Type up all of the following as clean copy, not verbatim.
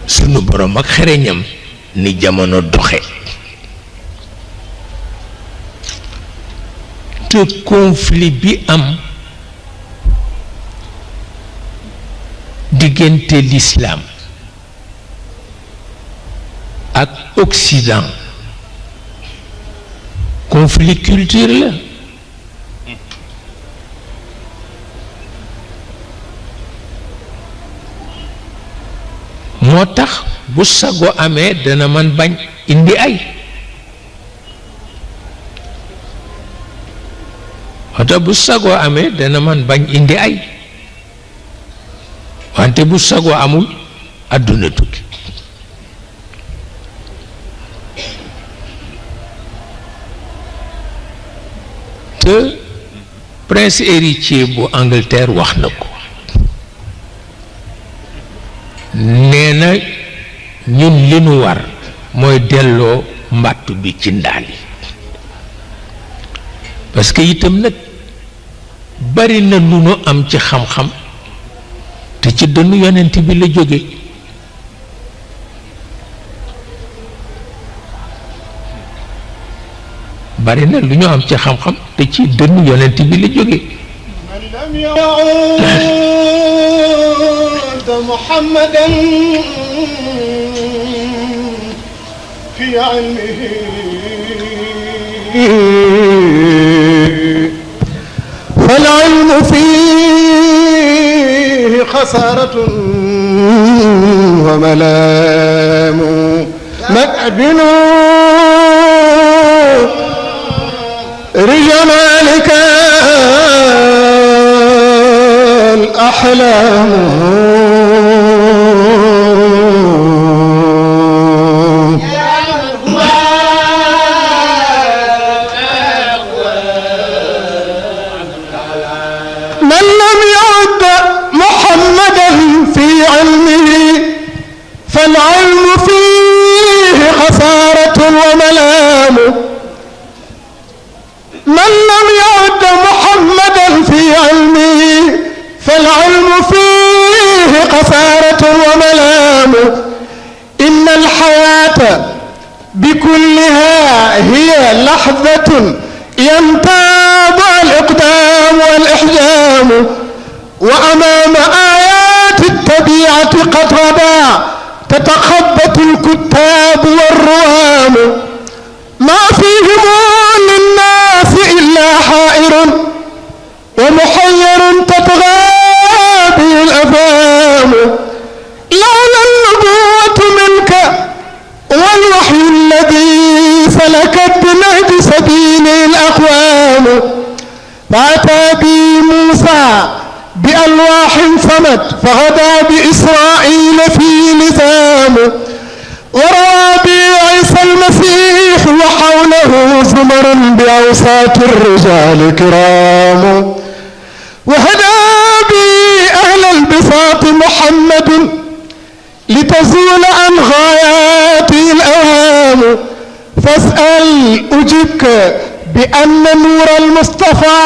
sunu borom ak xereñam ni jamono doxe te conflit bi am diggante l'islam ak Occident conflit culturel la moo tax bu sago amee dana man bañ indi ay moo tax bu sago amee dana man bañ indi ay wante bu sago amul àdduna tukki te prince héritier bu Angleterre wax na ko nee na ñun li nu war mooy delloo mbàttu bi ci ndaal yi parce que itam nag bari na lu nu am ci xam-xam te ci dënnu yonent bi la jóge bari na lu ñu am ci xam-xam te ci dënnu yonent bi la jóge محمدا في علمه فالعلم فيه خسارة وملام مكعبن رجمالك الأحلام من لم يعد محمدا في علمه فالعلم فيه خسارة وملام من لم يعد محمدا في علمه فالعلم فيه خسارة وملام إن الحياة بكلها هي لحظة يمتاز الإقدام والإحجام وأمام آيات الطبيعة قد غدا تتخبط الكتاب والروام ما فيهم للناس إلا حائر ومحير تطغى به الأفهام لولا النبوة منك والوحي الذي سلكت بنهج سبيل الأقوام فأتى بي موسى بألواح صمت فغدا بإسرائيل في لزام وروى بي عيسى المسيح وحوله زمر بأوساط الرجال كرام وهدى بي أهل البساط محمد لتزول عن غاياته الأوهام فاسأل أجبك بأن نور المصطفى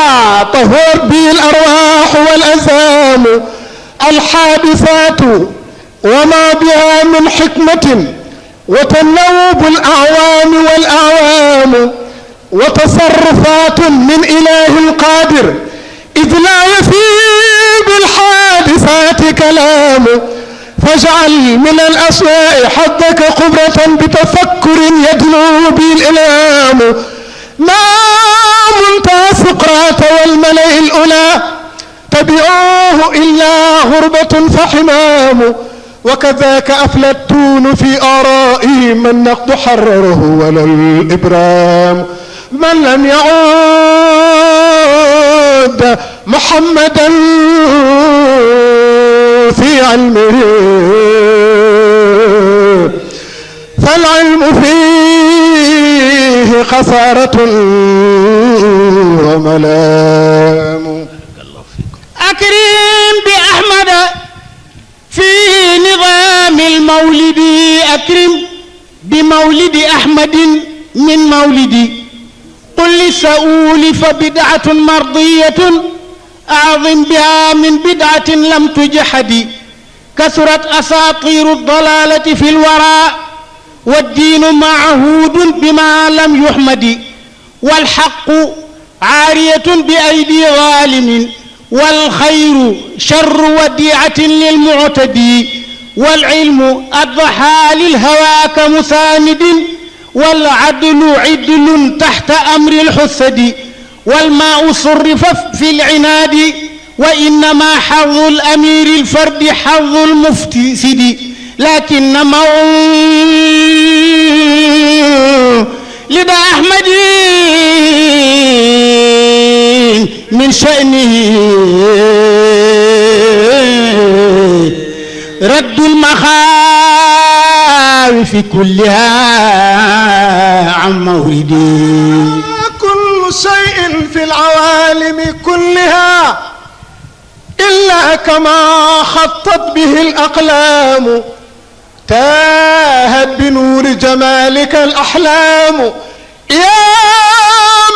طهر به الأرواح والأزام الحادثات وما بها من حكمة وتنوب الأعوام والأعوام وتصرفات من إله القادر إذ لا يفي بالحادثات كلام فاجعل من الأشياء حظك خبرة بتفكر يدنو به الإلهام ما منتهى سقراط والملأ الأولى تبعوه إلا غربة فحمام وكذاك أفلتون في آرائه من النقد حرره ولا الإبرام من لم يعود محمدا في علمه فالعلم فيه خسارة وملام أكرم بأحمد في نظام المولد أكرم بمولد أحمد من مولدي قل لسؤول فبدعة مرضية أعظم بها من بدعة لم تجحد كثرت أساطير الضلالة في الورى والدين معهود بما لم يحمد والحق عارية بأيدي ظالم والخير شر وديعة للمعتدي والعلم أضحى للهوى كمساند والعدل عدل تحت أمر الحسد والماء صرف في العناد وإنما حظ الأمير الفرد حظ المفسد لكن مولد أحمد من شأنه رد المخاوف كلها عن مولدي. كل شيء في العوالم كلها إلا كما خطت به الأقلام تاهت بنور جمالك الأحلام يا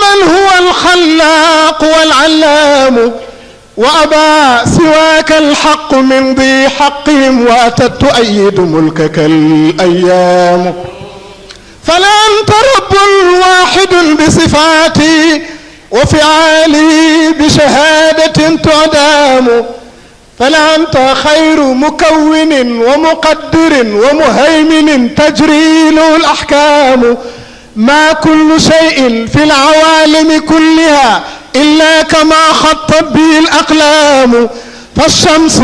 من هو الخلاق والعلام وأبى سواك الحق من ذي حقهم وأتت تؤيد ملكك الأيام فلا أنت رب واحد بصفاتي وفعالي بشهادة تعدام فلا أنت خير مكون ومقدر ومهيمن تجري له الأحكام ما كل شيء في العوالم كلها إلا كما خطت به الأقلام فالشمس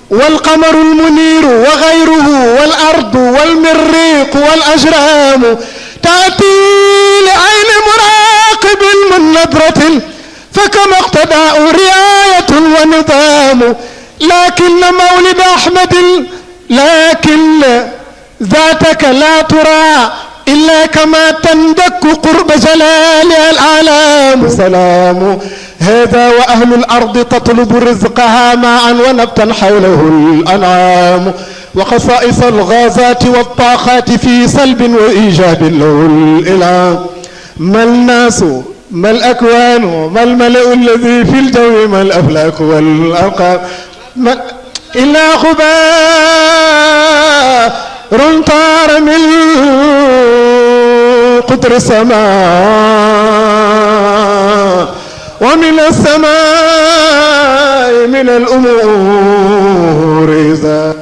والقمر المنير وغيره والأرض والمريق والأجرام تأتي لعين مراقب من نظرة فكما اقتداء رعاية ونظام لكن مولد أحمد لكن ذاتك لا ترى إلا كما تندك قرب جلالها الأعلام سلام هذا وأهل الأرض تطلب رزقها ماء ونبتا حوله الأنعام وخصائص الغازات والطاقات في سلب وإيجاب له الإلهام ما الناس ما الأكوان ما الملأ الذي في الجو ما الأفلاك والأرقام إلا غبار طار من قطر السماء ومن السماء من الأمور إذا